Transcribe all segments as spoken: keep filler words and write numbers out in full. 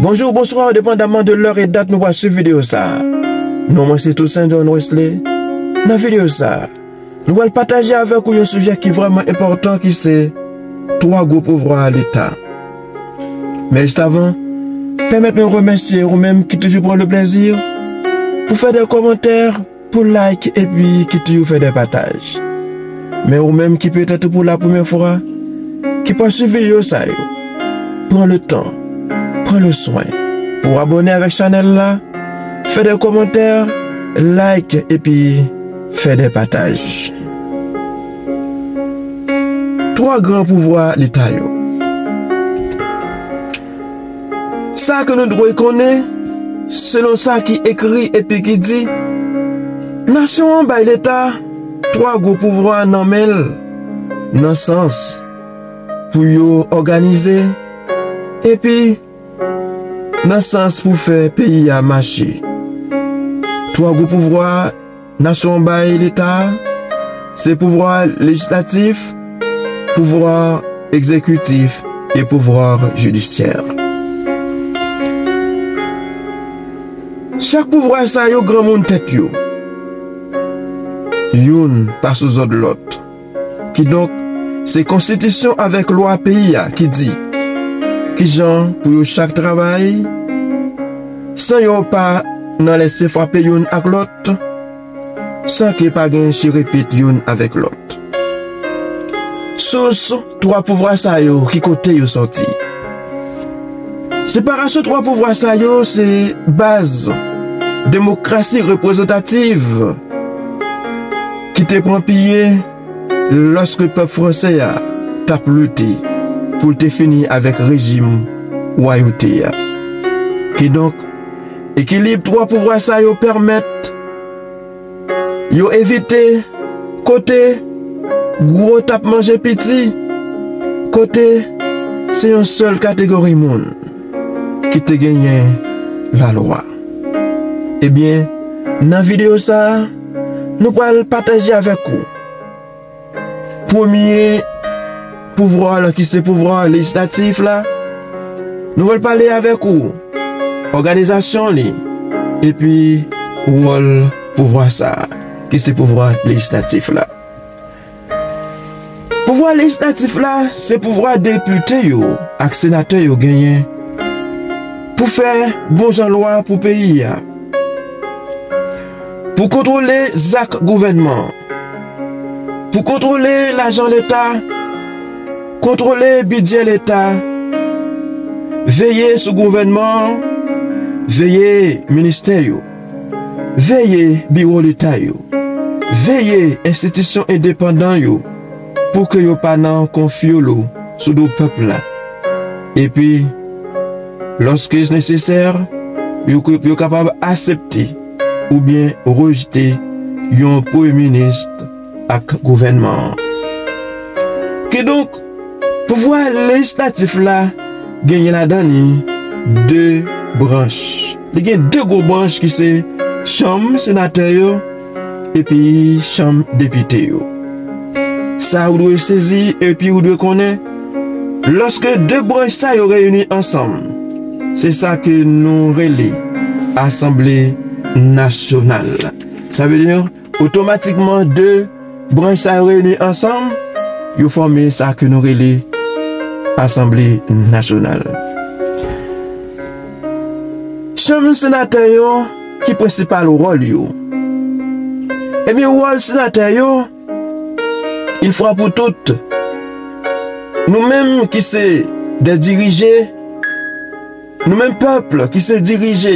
Bonjou, bonswa, depandaman de lè e dat nou pral swiv videyo sa a. Non mwen se Toussaint John Wesley. Nan videyo sa a, nou pral pataje avèk ou yon sijè ki vrèman enpòtan, ki se twa gwo pouvwa Leta. Men jis avan, pèmèt mwen remèsye ou menm ki toujou pran le plèzi pou fè de kòmantè, pou like epi ki toujou fè de pataj. Men ou menm ki petèt pou la premyè fwa, ki pral swiv videyo sa yo, pran le tan, pran le swen pou abòne avèk chanèl la, fè de kòmantè, like epi fè de pataj. Twa gran pouvwa Leta yo. Sa ke nou dwe konnen, selon sa ki ekri epi ki di, nasyon an bay Leta twa gwo pouvwa nan men l, nan sans pou yo òganize, epi nan sans pou fè peyi a mache. Twa gwo pouvwa nasyon an bay Leta a, se pouvwa lejislatif, pouvwa egzekitif e pouvwa jidisyè. Chak pouvwa sa yo granmoun tèt yo. Youn pa sou zòd lòt. Kidonk, se konstitisyon avèk lwa peyi a ki di kijan pou yo chak travay, san yo pa nan lèse frape youn ak lòt, san ke pa gen chirepit youn avèk lòt. Sous twa pouvwa sa yo, ki kote yo sòti? Separasyon twa pouvwa sa yo se baz demokrasi reprezantativ ki te pran pye lòske pèp fransè a t ap lite pou l te fini avèk rejim wayote a. Kidonk, ekilib twa pouvwa sa yo pèmèt yo evite kote gwo t ap manje piti, kote se yon sèl kategori moun ki te genyen lalwa. Ebyen, nan videyo sa a, nou pral pataje avèk ou premye pouvwa la, ki se pouvwa lejislatif la. Nou pral pale avèk ou òganizasyon li, epi wòl pouvwa sa a, ki se pouvwa lejislatif la. Pouvwa lejislatif la, se pouvwa depite yo ak senatè yo genyen pou fè bon jan lwa pou peyi a, pou kontwole zak gouvènman an, pou kontwole lajan Leta, kontwole bidjè Leta, veye sou gouvènman an, veye ministè yo, veye biwo Leta yo, veye enstitisyon endepandan yo, pou ke yo pa nan konfyolo sou do pèp la. Epi, lòske nesesè, yo, yo kapab aksepte oubyen rejte yon premye minis ak gouvènman an. Kidonk, pouvwa lejislatif la genyen ladan li de branch. Li gen de gwo branch ki se chanm senatè yo epi chanm depite yo. Sa ou dwe sezi epi ou dwe konnen, lòske de branch sa yo reyini ansanm, se sa ke nou rele Asanble Nasyonal. Sa vle di, otomatikman, de branch sa yo reyini ansanm, yo fòme sa ke nou rele Asanble Nasyonal. Chanm senatè yo, ki prensipal wòl yo? Ebyen, wòl senatè yo, yon fwa pou tout, nou menm ki se de dirije, nou menm pèp ki se dirije,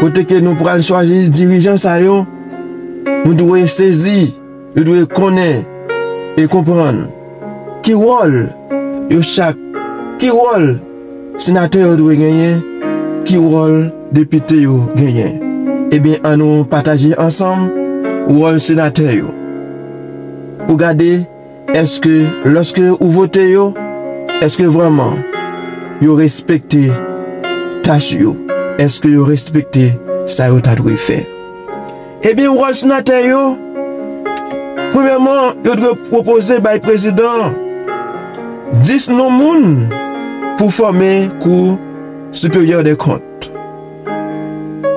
kote ke nou pral chwazi dirijan sa yo, nou dwe sezi, nou dwe konnen e konprann ki wòl yo chak, ki wòl senatè yo dwe genyen, ki wòl depite yo genyen. Ebyen, ann nou pataje ansanm wòl senatè yo. Pou gade, èske lòske ou vote yo, èske vrèman yo respekte tach yo? Èske yo respekte sa yo ta dwe fè? Ebyen, wòl senatè yo, premyèman, yo dwe pwopoze bay prezidan an dis non moun pou fòme kou Supérieur des Comptes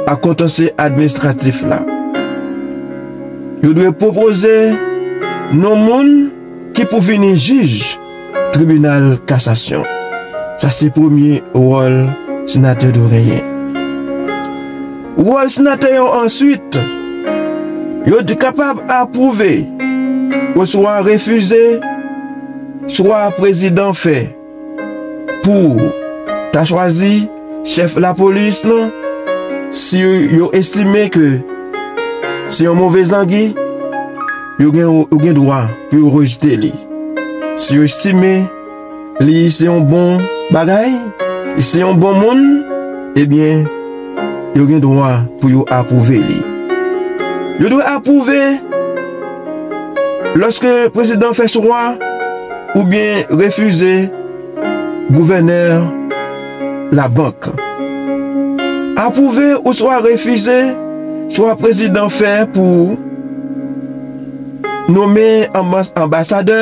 ak Kontansye Administratif la. Yo dwe pwopoze non moun ki pou vini jij tribinal kasasyon. Sa se premye wòl senatè dwe genyen. Wòl senatè yo answit, yo kapab apwouve oswa refize chwa prezidan fè pou ta chwazi chèf lapolis lan, si yo estime ke se yon move zangi, yo gen, yo gen dwa pou yo rejte li. Si yo estime li se yon bon bagay, li se yon bon moun, ebyen, yo gen dwa pou yo apwouve li. Yo dwe apwouve lòske prezidan fè chwa oubyen refize gouvènè labank. Apwouve oswa refize chwa prezidan fè pou nonmen anbas-, anbasadè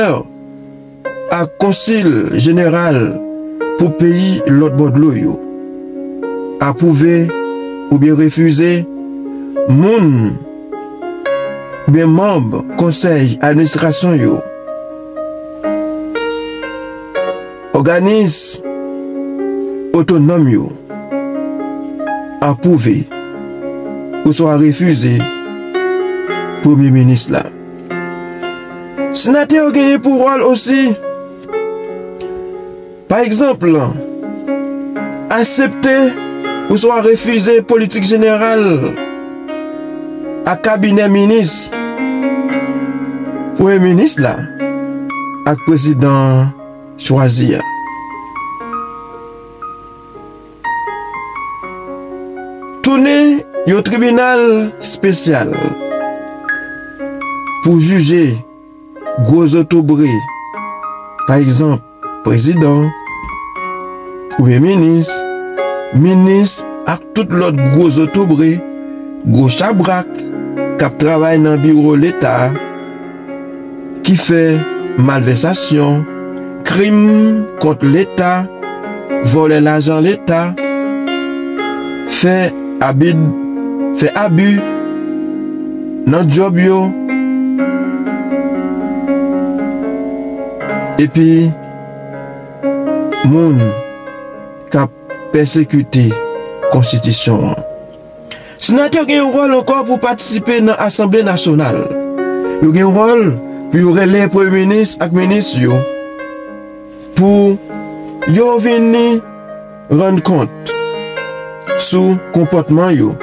ak konsil jeneral pou peyi lòt bò dlo yo. Apwouve oubyen refize moun oubyen manm konsèy administrasyon yo, òganis otonòm yo, apwouve oswa refize premye minis la. Senatè yo genyen pou wòl osi, pa egzanp, aksepte oswa refize politik jeneral ak kabinè minis, premye minis la ak prezidan chwazi a. Tounen yon tribinal espesyal pou jije gwo zotobre, pa egzanp, prezidan, premye minis, minis ak tout lòt gwo zotobre, gwo chabrak k ap travay nan biwo Leta a, ki fè malvèsasyon, krim kont Leta, vòlè lajan Leta, fè abid, fè abi nan djòb yo, epi moun k ap pèsekite konstitisyon an. Senatè gen yon wòl ankò pou patisipe nan Asanble Nasyonal. Yo gen wòl pou yo rele premye minis ak minis yo pou yo vini rann kont sou konpòtman yo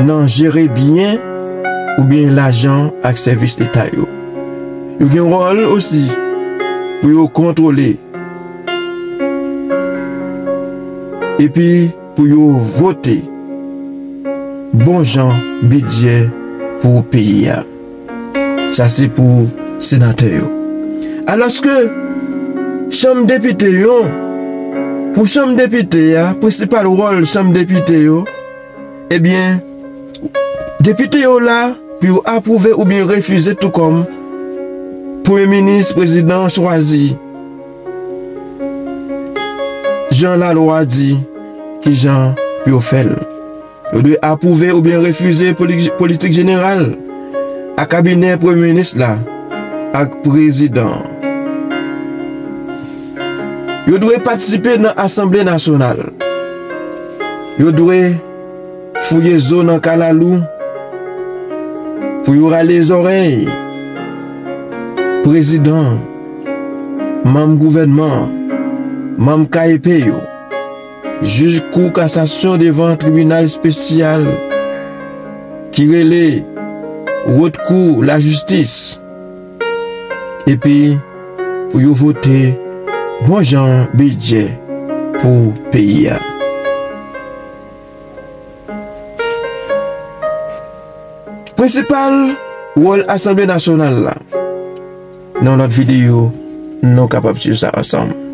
nan jere byen oubyen lajan ak sèvis Leta yo. Yo gen wòl osi pou yo kontwole epi pou yo vote bon jan bidjè pou peyi a. Sa se pou senatè yo. Alòske chanm depite yo, pou chanm depite a, prensipal wòl chanm depite yo, ebyen, depite yo la pou yo apwouve oubyen refize tou kòm premye minis, prezidan chwazi. Jan lalwa di kijan pou yo fè l. Yo dwe apwouve oubyen refize poli-, politik jeneral ak kabinè premye minis la ak prezidan an. Yo dwe patisipe nan Asanble Nasyonal. Yo dwe fouye zo nan kalalou pou yo rale zòrèy prezidan, manm gouvènman, manm K E P yo, jij kou kasasyon devan tribinal espesyal ki rele Wot Kou Lajistis, epi pou yo vote bon jan bidjè pou peyi a. Prensipal wòl Asanble Nasyonal la. Nan lòt videyo, nou kapab swiv sa ansanm.